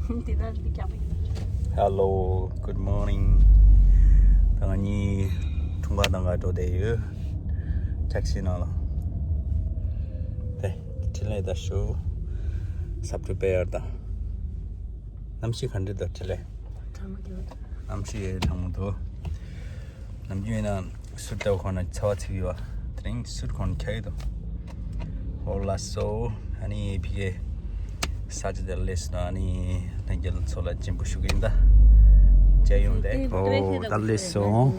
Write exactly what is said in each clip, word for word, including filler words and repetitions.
དེ་ལྟར་འདི་རྒྱག་པ་ཡིན། Hello, good morning. ད་ང་གཉིས་འཁྲུངས་སྐར་གཏོང་ག་འགྲོ་བསྡད་ཡོད། ཊེག་སི་ནང་ལ། དེ་འཕྲིན་ལས་ད་ཞུ། སབ་ཏུ་པེ་ཡར་ད། གནམ་གཤིས་ག་འདྲ་འདུག་འཕྲིན་ལས། གྲང་མོ་འདུག་གནམ་གཤིས་གྲང་མོ་འདུག་ནམ་རྒྱུན་ཡིན་ན་སུ་ཏའོ་ཁོ་ན་ཚ་བ་ཚིག་ཡོད་པ། དེ་རིང་སུ་ཁོ་ན་ཁྱག་ཡོད་དོ། ཨོ་ལ་སོ། ཨ་ནི་ཕི་གེ་ས་ཅི་དེ་ལེས་ན་ཨ་ནི་ནང་རྒྱལ་ཚོ་ལ་སྦྱིན་པ་ཞུ་གི་ཡིན་ད། ཅེ་ཡོང་དེ། ཨོ་ད་ལེས་སོང་།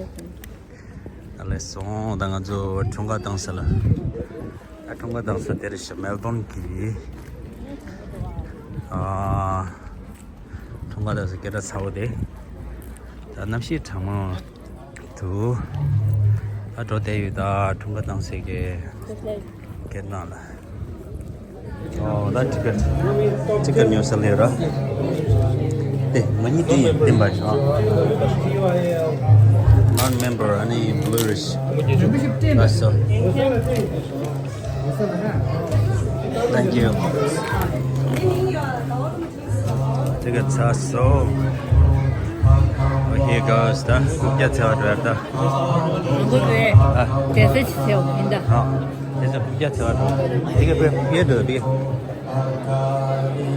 ད་ལེས་སོང་། ད་ང་ཚོ་འཁྲུངས་སྐར་བཏང་ས་ལ། ད་འཁྲུངས་སྐར་བཏང་ས་དེ་རེད་ཤག་མེལ་བོན་གྱི། ཨ། འཁྲུངས་སྐར་དང་སྐད་གྲགས་ཚ་བོ་དེ། ད་གནམ་གཤིས་གྲང་མོ་འདུག་ད་འགྲོ་བསྡད་ཡོད་ད་འཁྲུངས་སྐར་བཏང་སའི་གི་སྐད་ནང་ལ། ཨོ་ད་ཊི་ཀེ་ཊི་ཊི་ཀེ་ཊི་ཉོ་ས་སླེབས་ར། དེ་མ་ཉིད་དེ་ཡིན་བདེན་པ་ཞོག Non member, ཨ་ནི་blue-ish. That's all. Thank you. ཊི་ཀེ་ཊི་ཚར་སོང་། ཨོ་ཧེ་གོས་ད་རྐུབ་བཀྱག་འཚོལ་བ་འགྲོ་ཡ་ད། མང་པོ་ཡོད། ཨ། དེ་ཚོ་ཅི་འཚོལ་བ་ཡིན་ད། ཨ། དེ་ཚོ་རྐུབ་བཀྱག་འཚོལ་བ་འགྲོ། དེ་ག་པེ་ཡེ་འགྲོ་དེ།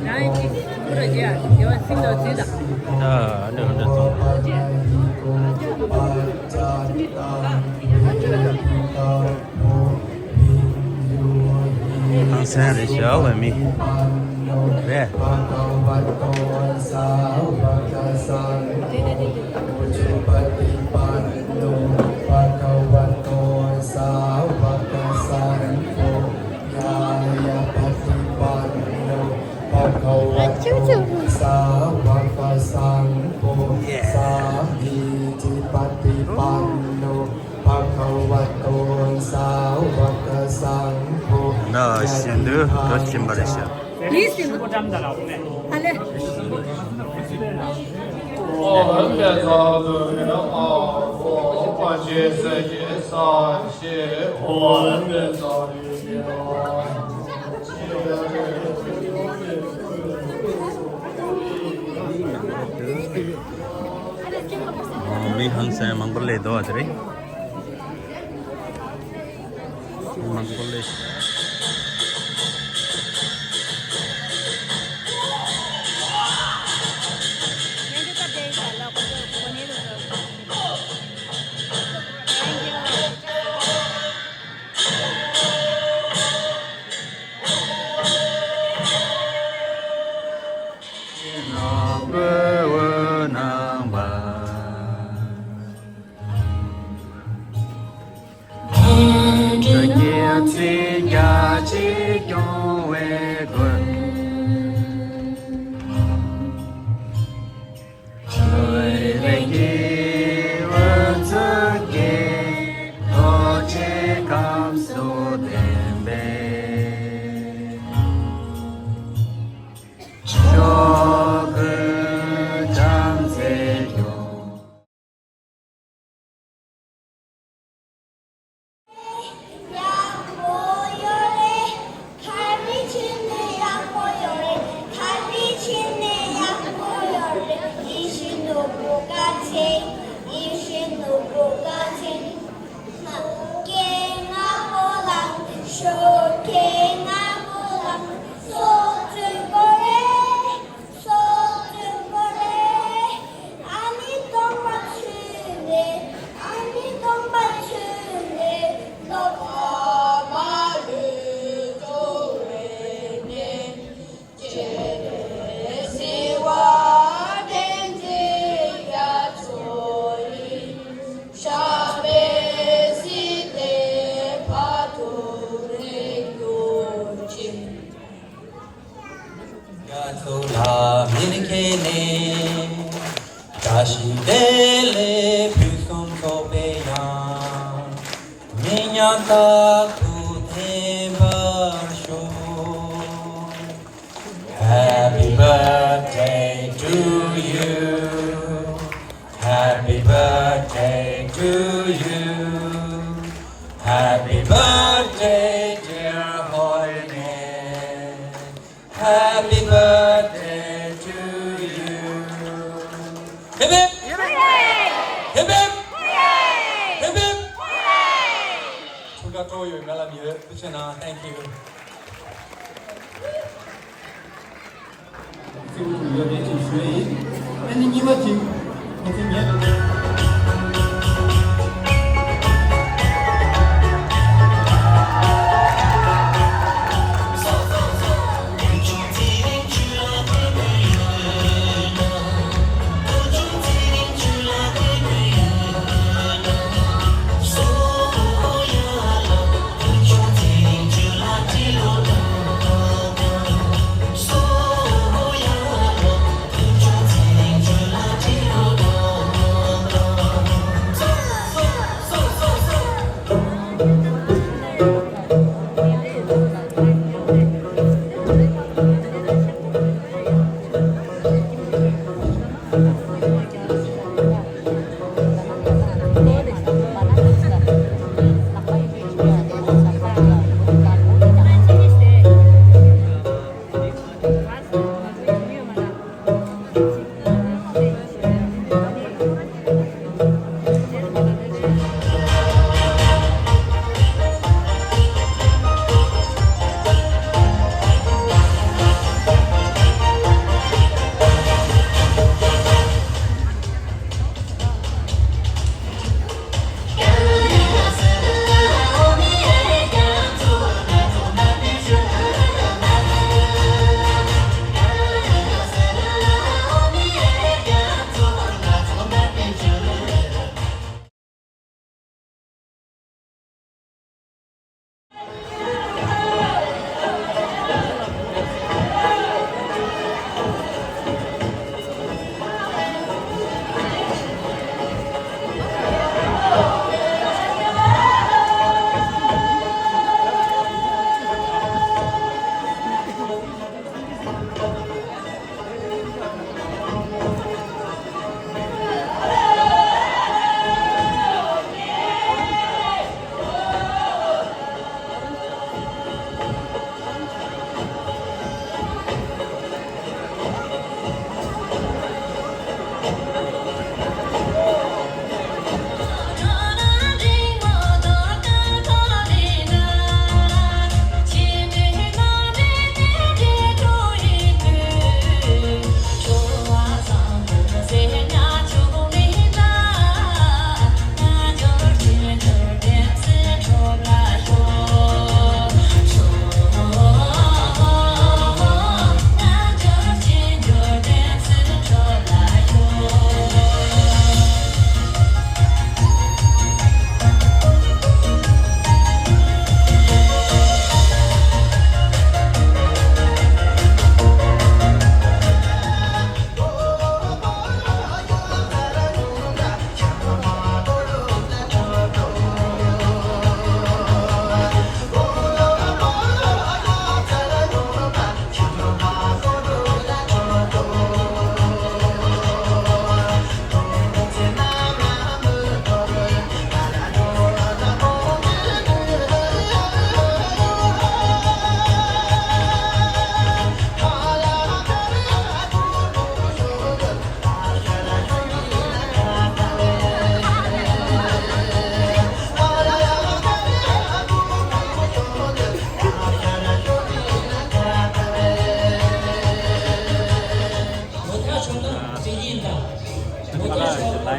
ང་ཡི་ཅིག་ཁུ་ར་ཅེ་ཡ་དེ་བ་སིང་ལོ་ཙི་ད། ད་འདྲ་འདྲ་སོང་། ཧང་སང་རེད་ཤག་ལ་མི་རེད། ད་གཞན་དུ་འགྲོ་བཞིན་པ་རེད་ཤག་ཡིན་ཟིན། ཨ་ལེ། ཨོ། མི་ཧང་སང་མང་པོ་སླེབས་འདུག་ཨ་དེ་རིང་། མང་པོ་སླེབས། ཡག་པོ་ཡོད་རེད། ཐར་པའི་ཆེད་ནས་ཡག་པོ་ཡོད་རེད། ཐར་པའི་ཆེད་ནས་ཡག་པོ་ཡོད་རེད། ཡིད་བཞིན་ནོར་བུ་དཀར་ཆེན། ཡིད་བཞིན་ནོར་བུ་དཀར་ཆེན། ཤོག་གེ་ང་པོ་ལ། ཤོག་གེ་ང་པོ་ལ། སོ་བཙུན་པོ་རེད། སོ་བཙུན་པོ་རེད། ཨ་ནི་སྟོན་པ་ཚུལ་ལས། ཨ་ནི་སྟོན་པ་ཚུལ་ལས། ལོ་པ་མ་ལུས་འགྲོ་བའི་གནས། སྤྱན་རས་གཟིགས་དབང་བསྟན་འཛིན་རྒྱ་མཚོ་ཡི། ཞབས་པད་སྲིད་མཐའི་བར་དུ་རིང་དུ་གཅིག་རྒྱ་མཚོ་ལ་མེར་སྐྱེས་ནས། བཀྲ་ཤིས་བདེ་ལེགས་ཕུན་སུམ་ཚོགས་པའི་གཡང་། མི་ཉམས་རྟག་ཏུ་ཐེབས་པར་ཤོག Happy birthday to you. Happy birthday to you. Happy birthday, dear Holiness. Happy birthday to སྤྲོ་ཡོད་ང་ལ་ཡོད། ཐུགས་རྗེ་གནང་། Thank you. ཚིག་ཡོད་པའི་ཅིག་ཞུ་ཡིན། ཨ་ནི་གཉིས་པ་ཅིག་ཁོ་ཚོ་ཉན། ལའིན་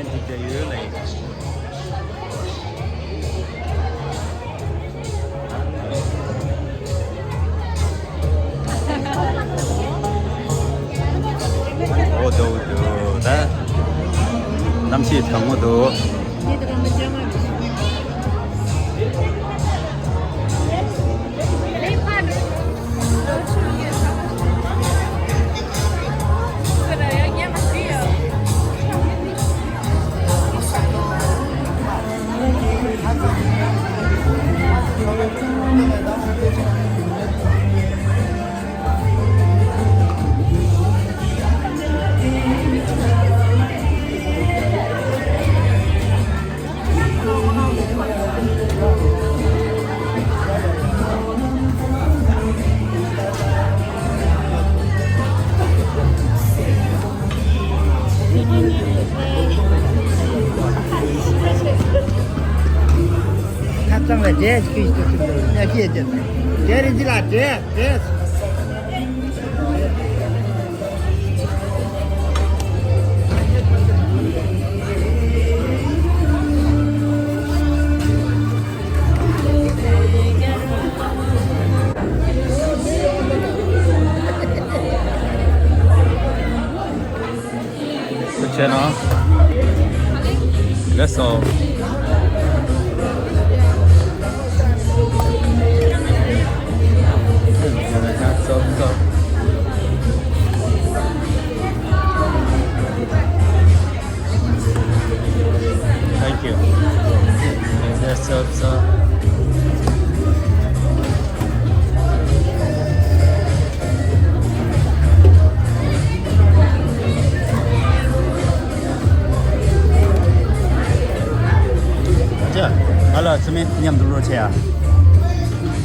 གཅིག་བསྡད་ཡོད་ལ། འོ་དོ་དོ་ད་གནམ་གཤིས་གྲང་མོ་འདུག་ཁ་རྩང་ Yes, Kristo, Kristo. Yes, yes, yes. Yes, yes, yes. Let's go. Thank you. That's up, sir. ང་ལ་ཚུལ་མིན་མཉམ་དུ་བློ་ཆེ་ཡ།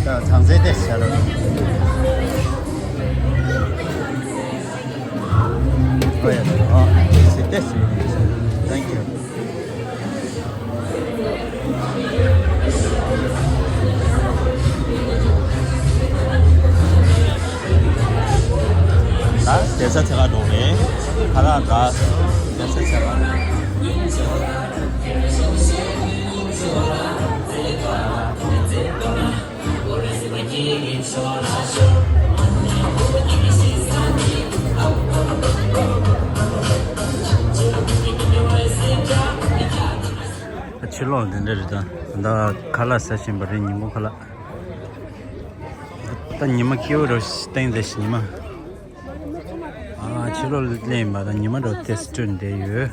ད་ཚང་ཚེ་ཏེ་ཤ་ར། ཨོ་ཡ། ཨོ། ཚེ་ཏེ་ཤ་ར། Thank you. ད་དེ་ས་ཚེ་ག་འགྲོ་རེད། ཁ་ལག་ག་དེ་ས་ཚེ་ག། ཕྱི་ལོགས་འདི་འདྲ་རེད་ད། ད་ཁ་ལག་ཟ་བཞིན་པ་རེད། ཉིན་གུང་ཁ་ལག་ད་ཉི་མ་སྐྱིད་པོ་རེད། སྟེང་དེ་ཉི་མ། ཨ། ཕྱི་ལོགས་ལ་སླེབས་ཡིན་པ་དང་ཉི་མ་འགྲོ་དེ་སྤྲོད་བསྡད་ཡོད།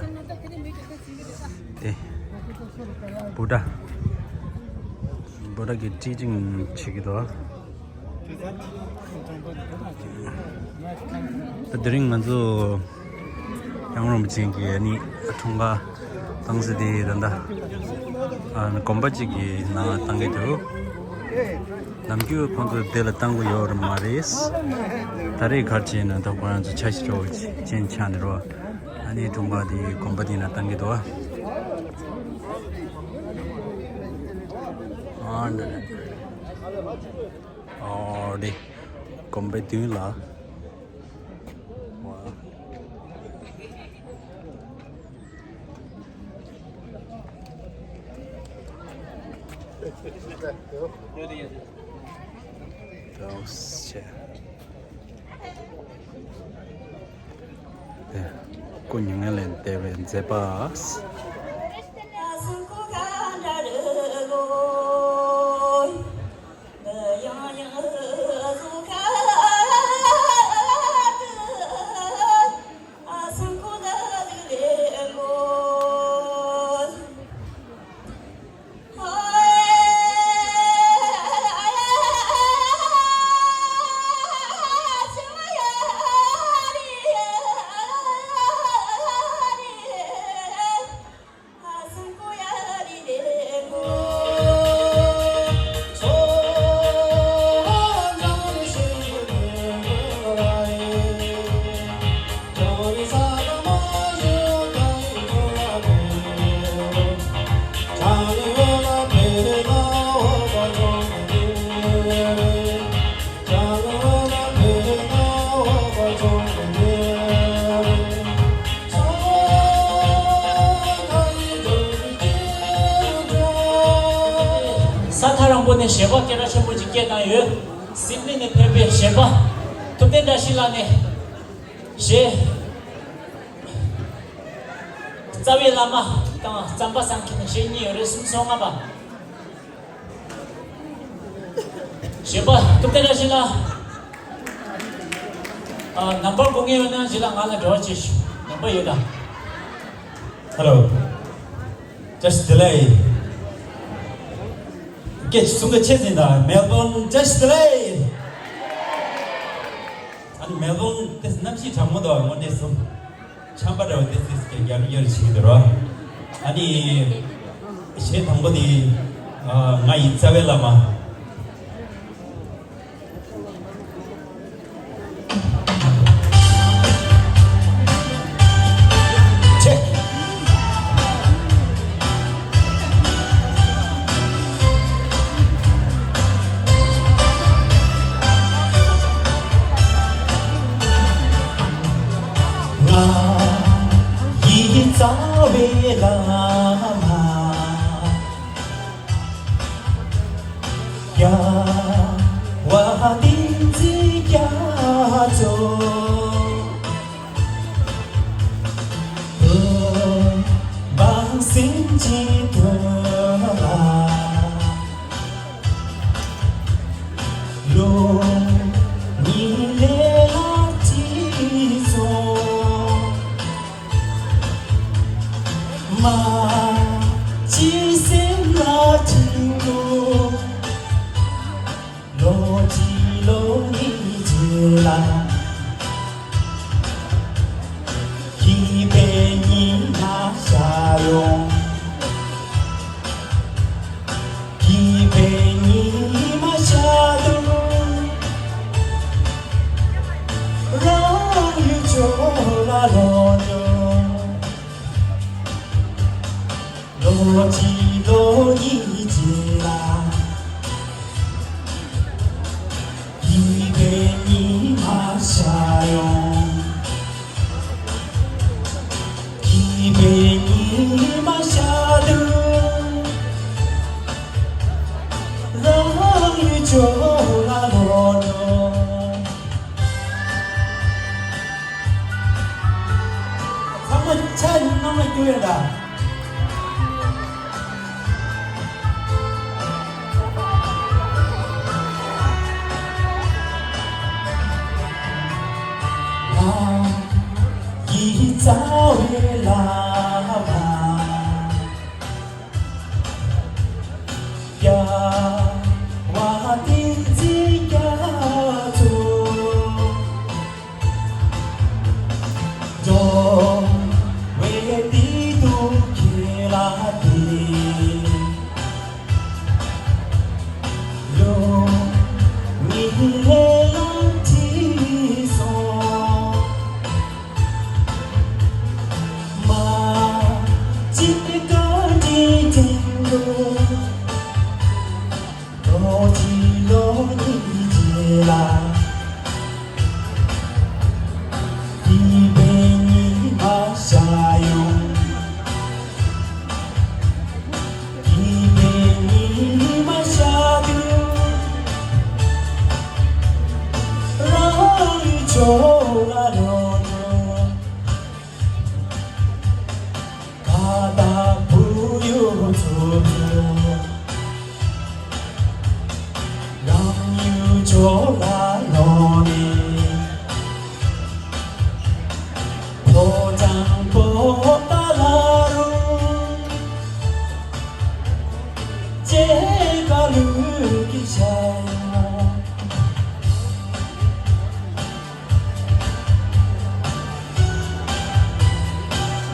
དེ། བུ་ཌ། བུ་ཌ་གི་ཊི་ཅིང་བྱེད་ཀྱི་འདུག་ད་དེ་རིང་ང་ཚོ་ཡང་རོང་པ་ཅན་གྱི་ཨ་ནི་འཁྲུངས་སྐར་བཏང་ས་དེ་ད་ལྟ་ཨ་ནི་དགོན་པ་གཅིག་གི་ནང་ལ་བཏང་གི་འདུག་ནམ་རྒྱུན་ཁོང་ཚོ་དེ་ལ་བཏང་གི་ཡོད་རེད་མ་རེད། ད་རེས་ག་རེ་བྱས་ན་ད་ཁོ་རང་ཚོ་འཆར་གཞི་འདྲ་བོ་ཅན་ཆགས་ནས་རོ། ཨ་ནི་འཁྲུངས་སྐར་དེ་དགོན་པ་དེ་ན་བཏང་གི་འདུག་ཨ་འདྲ་རེད། ཨོ་དེ་དགོན་པའི་མདུན་ལ། ཝ། ལོགས་ཆེ། དེ་སྐུ་མྱ་ངན་ལས་འདས་པའི་མཛད་པ། ས་ཐག་རིང་པོ་ནས་གཞས་པ་སྐད་གྲགས་ཆེན་པོ་ཅིག་སྐད་བཏང་ཡོད། སིད་ནི་ནས་ཕེབས་པའི་གཞས་པ་ཐུབ་བསྟན་བཀྲ་ཤིས་ལགས་ནས་གཞས། རྩ་བའི་བླ་མ་དང་རྩམ་པ་སང་ཁྱེད་ནས་གཞས་གཉིས་ཡོད་རེད། གསུམ་སོང་ང་པ། གཞས་པ་ཐུབ་བསྟན་བཀྲ་ཤིས་ལགས། ཨ། ནམ་བར་དགོངས་ངེས་ཡོད་ན་གཞས་ལ་ང་ལ་འབྲེལ་བ་བྱེད་ཤོག་ནམ་བར་ཡོད་ད། Hello. Just delay. སྐད་ཆ་གསུང་གི་ཆེ་ཟིན་ད། Melbourne, just delay. ཨ་ནི་མེལ་བོན་དེ་གནམ་གཤིས་གྲང་མོ་དང་དངོས་གནས་སུ་ཆམ་པ་འདྲ་བ་དེ་ཚོས་ཀྱང་རྒྱབ་སྐྱོར་བྱེད་ཀྱི་འདུག་རོ། ཨ་ནི་གཞས་དང་པོ་དེ་ང་ཡི་རྩ་བའི་བླ་མ། Check. ཡིད་རྩ་བའི་བླ་མ། རྒྱལ་བ་བསྟན་འཛིན་རྒྱ་མཚོ། བོད་འབངས་སེམས་ཀྱི་དོན་ལ། ལོ་གཉིས་ལས་ལ་ཅི་སོང་། མ་ཅི་སེམས་ལ་ཅི་འདུག། ལོ་གཅིག་ལོ་གཉིས་རྗེས་ལ། སྐྱིད་པའི་ཉི་མ་ཤར་ཡོང་། སྐྱིད་པའི་ཉི་མ་ཤར་དུས། རང་ཡུལ་ཕྱོགས་ལ་ལོག་འགྲོ། ལོ་གཅིག་ལོ་གཉིས་རྗེས་ལ། སྐྱིད་པའི་ཉི་མ་ཤར་ཡོང་། སྐྱིད་པའི་ཉི་མ་ཤར་དུས། རང་ཡུལ་ཕྱོགས་ལ་ལོག་འགྲོ། ཚང་མ་ཆ་གཉིས་གནམ་ལ་སྐྱོ་ཡ་འདྲ། ཡིད་རྩ་བའི་བླ་མ། རྒྱལ་བ་བསྟན་འཛིན་རྒྱ་མཚོ། འགྲོ་བའི་དུས་སུ་ཁྱེད་ལ་དད། ལོ་གཉིས་ལས་ལ་ཅི་སོང་། མ་གཅིག་བཀའ་དྲིན་དྲན་དུས། ལོ་གཅིག་ལོ་གཉིས་རྗེས་ལ། སྐྱིད་པའི་ཉི་མ་ཤར་ཡོང་། སྐྱིད་པའི་ཉི་མ་ཤར་དུས། རང་ཡུལ་ཕྱོགས་ལ་ལོག་འགྲོ། ཁ་བཏགས་བུ་ཡུག་ཚུབ་ཚུབ། རང་ཡུལ་ཕྱོགས་ལ་ལོག་ནས། ཕོ་བྲང་པོ་ཏཱ་ལ་རུ། ཅེས་བཀའ་གླུ་གི་ཤ་ཡང་།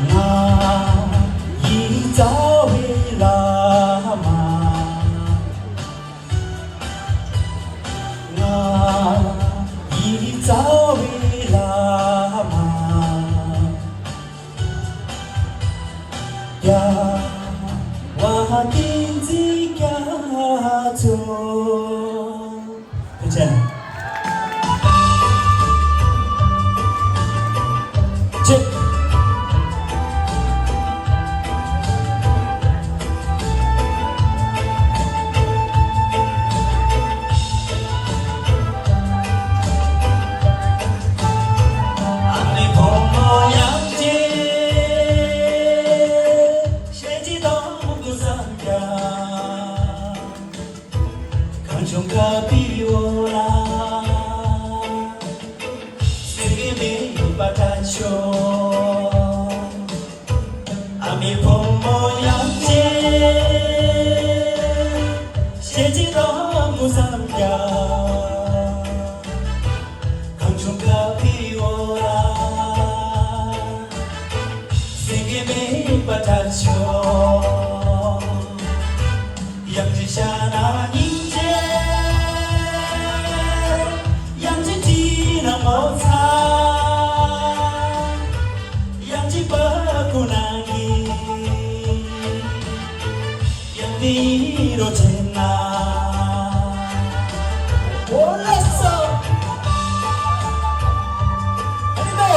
ང་ཡིད་རྩ་བའི་བླ་མ། ང་ཡིད་རྩ་བའི་བླ་མ། རྒྱལ་བ་བསྟན་འཛིན་རྒྱ་མཚོ། ཐུགས་རྗེ་ཆེ། ཆེ། ཨ་མའི་བུ་མོ་ཡང་ཅིག་ཤེས་ཀྱི་དང་དུ་བསམ་ཀྱང་། གངས་ལྗོངས་ཁ་བའི་འོག་ལ། སེང་གེ་མེ་ཡོད་པ་དྲན་བྱུང་། ཨ་མའི་བུ་མོ་ཡང་ཅིག་ཤེས་ཀྱི་དང་དུ་བསམ་ཀྱང་། གངས་ལྗོངས་ཁ་བའི་འོག་ལ། སེང་གེ་མེད་པ་དྲན་བྱུང་། ཡང་ཅིག་ཤར་ན་སྙིང་རྗེ། ཡང་ཅིག་བྲིས་ན་ངོ་ཚ། ཡང་ཅིག་པར་བརྐུས་ན་སྙིང་། ཡང་འདི་རུ་བྱས་ན། འོ་ལགས་སོ། ཨ་ནི་ཏོ།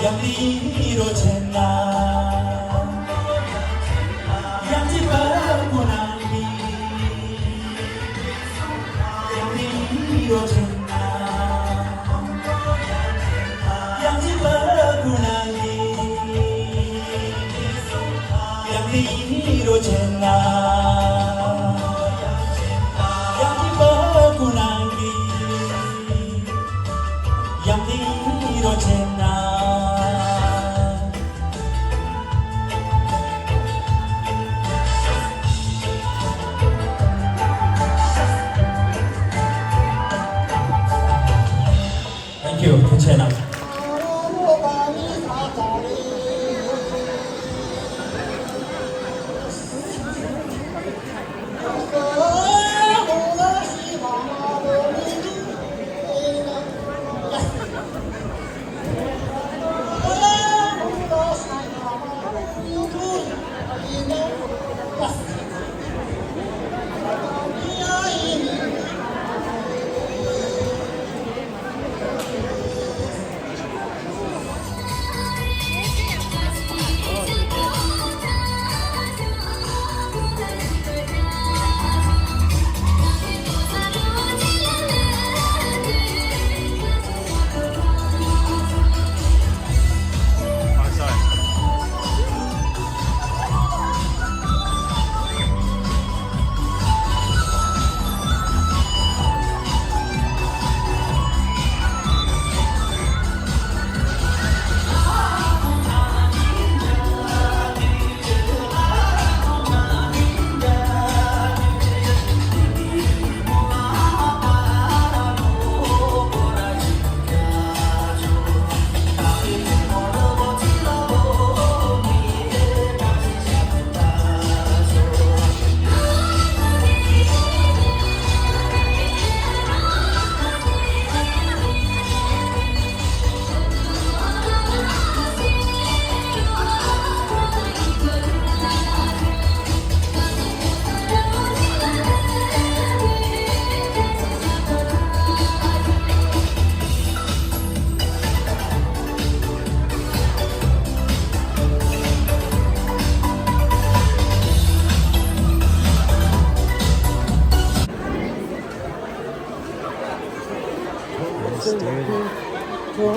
Thank you. ཐུགས་རྗེ་གནང་།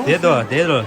དེ་དོ་དེ་དོ།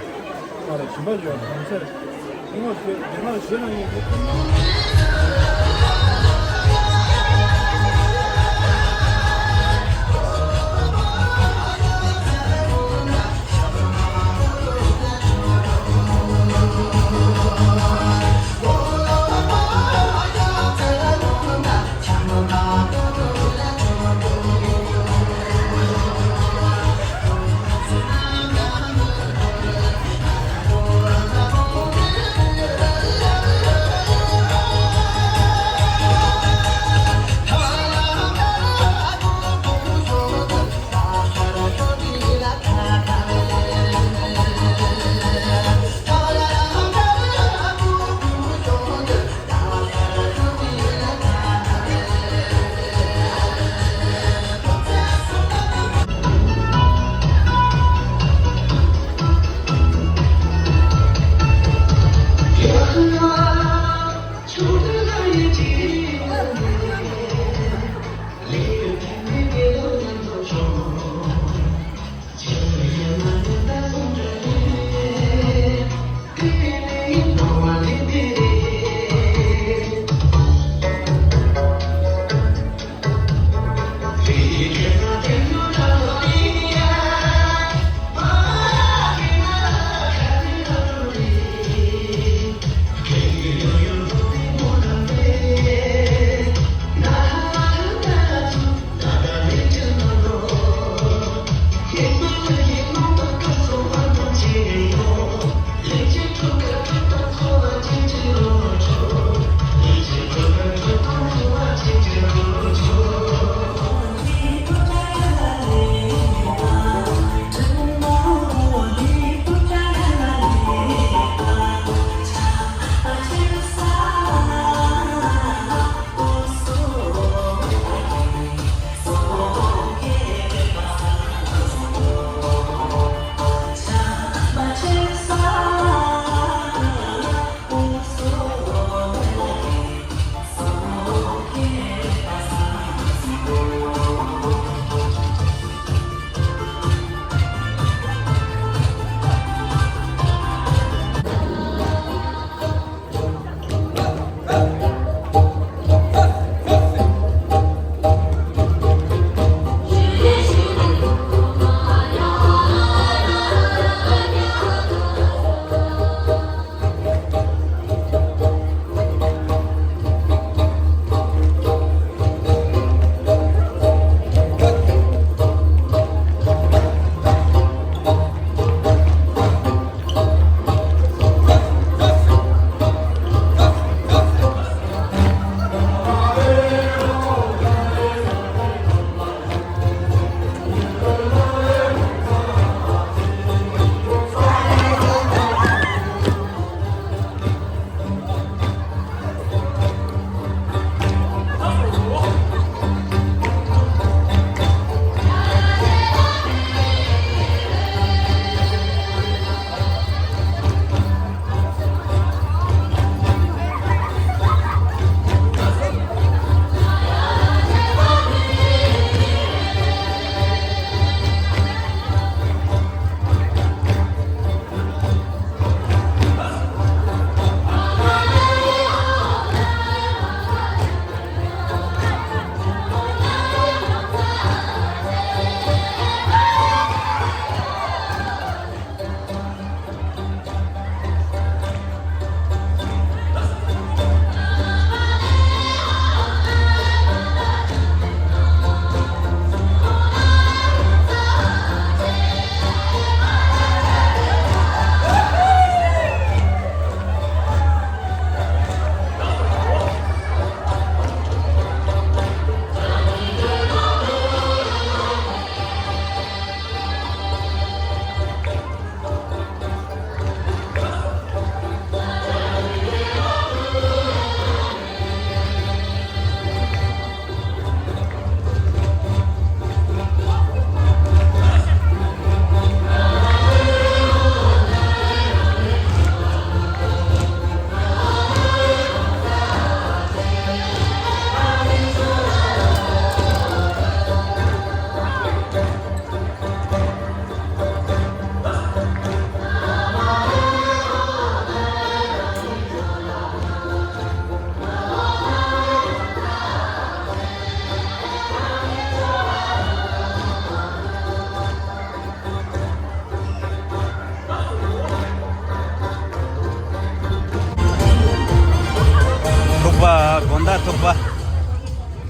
པ།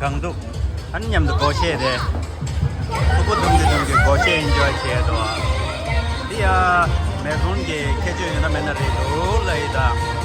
གང་འདུག་ཨ་ནི་མཉམ་དུ་སྒོར་གཞས་རེད། ཕྲུ་གུ་དུམ་གྱིས་དུམ་གྱིས་སྒོར་གཞས་ཨེན་ཇོའི་བྱས་འདུག་དེ་ཡ། མེ་ཟོན་གྱི་ཁྱད་ཆོས་ཡོད་ན་མེད་ན་རེད་འདུག་ལ་ཡི་ད།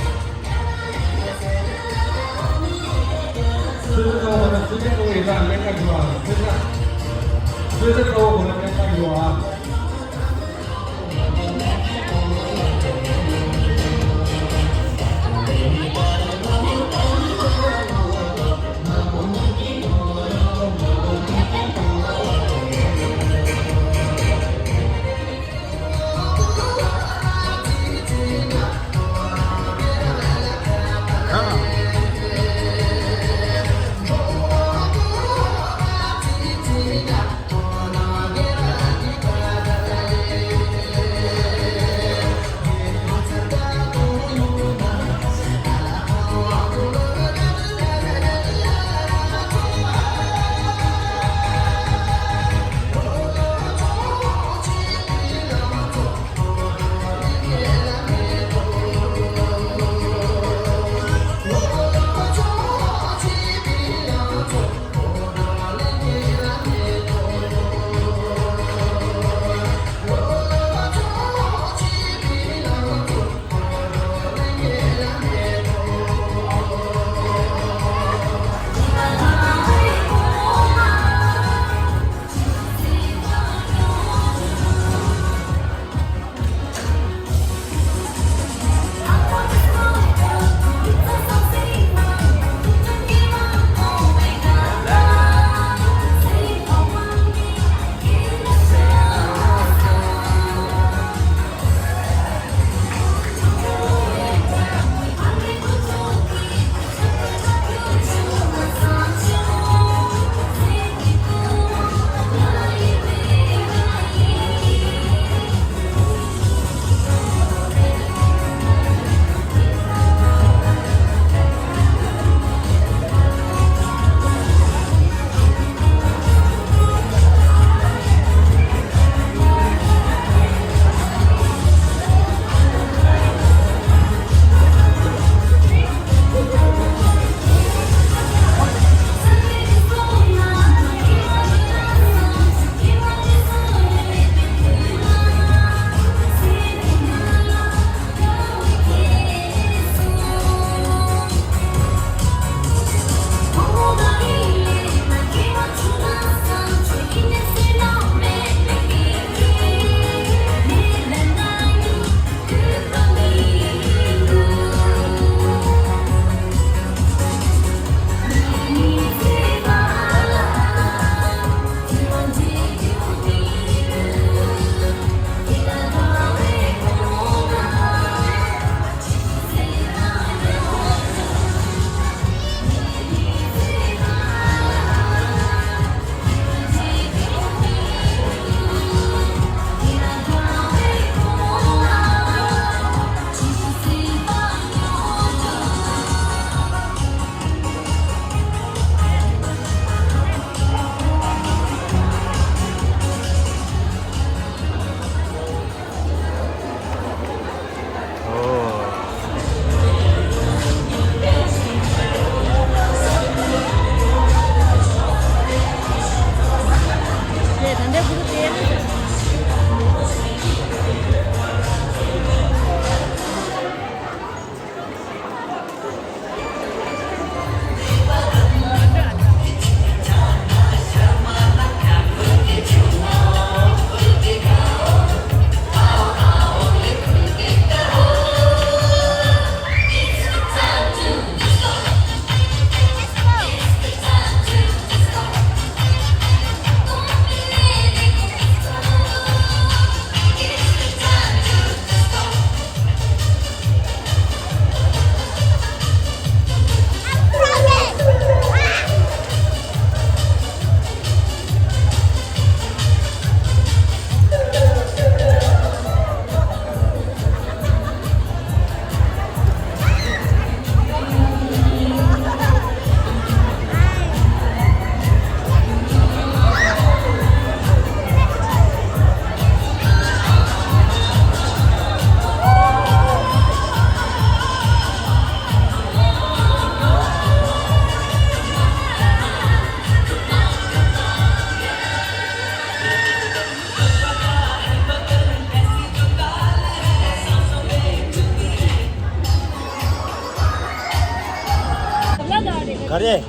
རེད།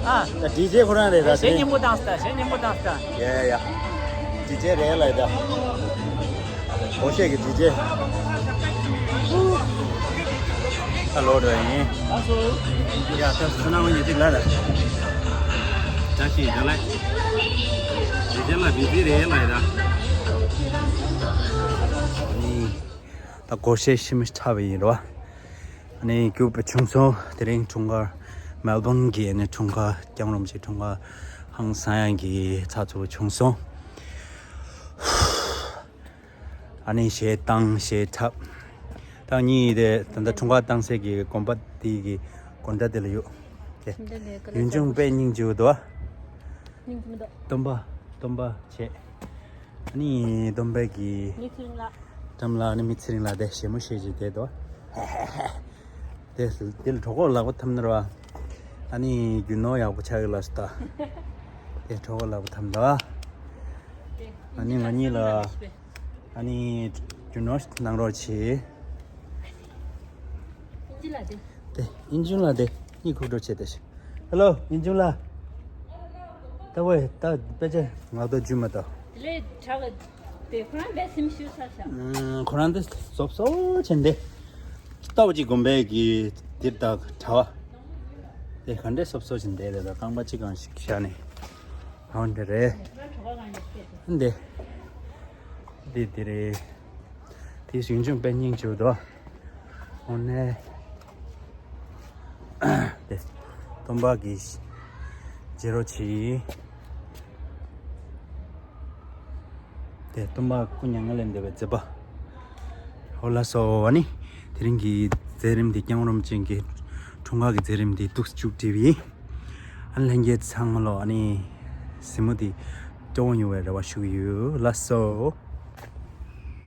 ཨ། ད་ཌི་ཇེ་ཁོ་རང་རེད་ད། གཞས་སྙན་པོ་བཏང་སྟ། གཞས་སྙན་པོ་བཏང་སྟ། ཡ་ཡ། ཌི་ཇེ་རེད་ལ་ད། ཨོ་ཤེ་གི་ཌི་ཇེ། ཨ་ལོ་འགྲོ་ཡིན། ཡ་ད་སུ་ན་འོ་ཡི་ཅིག་ལ་ད། ད་ཤི་ད་ལ། ཌི་ཇེ་ལ་ཌི་ཇེ་རེད་ལ་ད། ད་སྒོར་གཞས་ཤི་མི་ཁྲ་བ་ཡིན་རོ། ཨ་ནི་རྒྱུག་པ་བྱུང་སོང་། དེ་རིང་འཁྲུངས་སྐར་མེལ་བོན་གྱི་ཨ་ནི་འཁྲུངས་སྐར་རྒྱང་རིང་པོ་ཅིག་འཁྲུངས་སྐར་ཧང་སང་ཡག་གི་ཚགས་ཚུད་པོ་བྱུང་སོང་། ཨ་ནི་གཞས་བཏང་གཞས་འཁྲབ། ད་ངའི་དེ་ད་ལྟ་འཁྲུངས་སྐར་བཏང་སའི་གི་དགོན་པ་དེ་གི་དགོན་གྲྭ་དེ་ལ་ཡོད། དེ་ཡུན་ཅུང་དཔེ་སྙིང་རྗེ་པོ་འདུག་ཨ། སྙིང་རྗེ་མི་འདུག་སྟོན་པ་སྟོན་པ་བྱས། ཨ་ནི་སྟོན་པའི་གི་མི་ཚེ་རིང་ལ། འགྲམ་ལ་ཨ་ནི་མི་ཚེ་རིང་ལ་དེ་བཞད་མོ་བཞད་ཅིག་བསྡད་དོ། དེ་དེ་ལ་གྲོགས་པོ་ལག་པ་འཐམ་ནི་ར་བ། ཨ་ནི་རྒྱུ་ནོར་ཡག་པོ་ཆགས་ཡོད་ལ་སུ་ད། དེ་གྲོགས་པོ་ལག་པ་འཐམ་དོ། ཨ་ནི་ང་གཉིས་ལ་ཨ་ནི་རྒྱུ་ནོར་གནང་རོགས་བྱེད། ཨིན་ཇི་ལ་དེ། དེ་ཨིན་ཇུ་ལ་དེ་གཉིས་ཁུག་འགྲོ་བྱེད་དེ། ཧེ་ལོ་ཨིན་ཇུ་ལ། ད་ཝེ་ད་དཔེ་ཆ་ང་ཚོ་རྒྱུ་མ་ད། དེ་ལས་དྲག་དེ་ཁོ་རང་བས་སེམས་ཤུགས་ཚར་ཤག་ཨ། ཁོ་རང་དེ་སོབ་སོབ་བྱེད་འདི། ལྟ་བ་ཅིག་དགོན་པའི་གི་འདིར་ད་གྲྭ་བ། དེ་ག་འདྲས་སོབ་སོབ་བྱེད་འདི་རེད། ད་རྐང་པ་གཅིག་གང་ཞིག་བཞག་ནས། འོ་འདི་རེད། འདི། འདི་འདི་རེད། དེ་ཡུན་ཅུང་དཔེ་སྙིང་རྗེ་པོ་འདུག་འོ་ནས། དེ། སྟོན་པ་གི་རྗེས་རོ་ཆི། དེ་སྟོན་པ་སྐུ་མྱ་ངན་ལས་འདས་པའི་མཛད་པ། འོ་ལགས་སོ། ཨ་ནི་དེ་རིང་གི་མཛད་རིམ་འདི་རྒྱང་རིང་པོ་ཅན་གྱི་འཁྲུངས་སྐར་གྱི་མཛད་རིམ་འདི་འདུག་མཇུག་སྒྲིལ་བ་ཡིན། ཨ་ནི་ལྷན་རྒྱས་ཚང་མ་ལོ་ཨ་ནི་གཟིགས་མོ་འདི་སྤྲོ་བོ་ཡོང་བའི་རེ་བ་ཞུ་གི་ཡོད། ལགས་སོ།